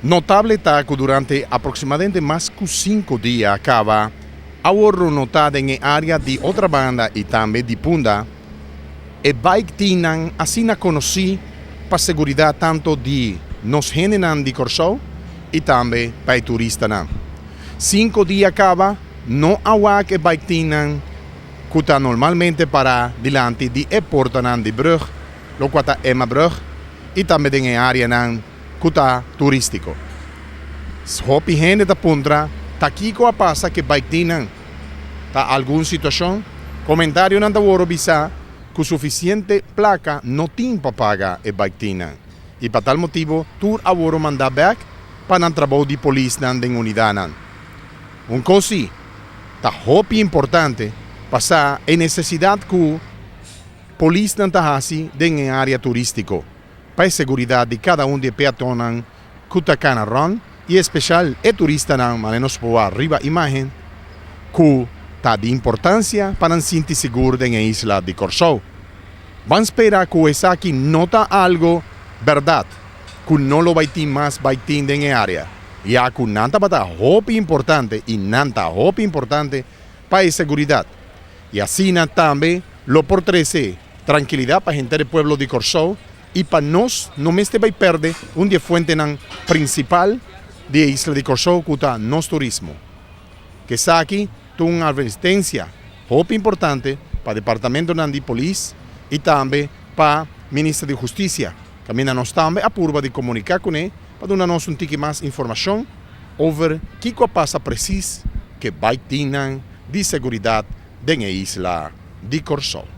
Notable ta ku durante aproksimadamente mas ku 5 dia kaba a wòrdu notá den e área di Otrabanda i tambe di Punda e bike teamnan asina konosí pa seguridat tantu di nos hendenan di Kòrsou i tambe pa e turistanan. 5 dia kaba no a wak e bike teamnan ku ta normalmente pará dilanti di e portanan di brùg, lokual ta Emmabrug, i tambe den e áreanan ku ta turístiko. Hopi hende ta puntra, ta kiko a pasa ku e bike teamnan? Ta algun situashon? Komentarionan ta wòrdu bisá ku sufisiente plaka no tin pa paga e bike teamnan. I pa tal motibu, tur a wòrdu mandá bèk pa nan trabou di polisnan den unidatnan. Un kos ta hopi importante pa sa e nesesidat ku polisnan ta hasi den e área turístiko pa seguridat di kada un di e peatonnan ku ta kana rònt i spesial e turistanan, manera nos por riba imágen, ku ta di importansia pa nan sinti sigur den e isla di Kòrsou. Ban spera ku esaki no ta algu bèrdat, ku no lo bai tin mas bike team den e área. Ya ku nan tabata hopi importante i nan ta hopi importante pa e seguridat. I asina tambe lo por trese trankilidat pa henter e pueblo di Kòrsou i pa nos no mester bai pèrdè un di e fuentenan prinsipal di e isla di Kòrsou, ku ta nos turismo. Ku esaki ta un atvertensia hopi importante pa departamentonan di polis i tambe pa Minister di Hustisia. Kaminda nos tambe a purba di komuniká kuné pa duna nos un tiki mas informashon over kiko a pasa presis ku e bike teamnan di seguridat den e isla di Kòrsou.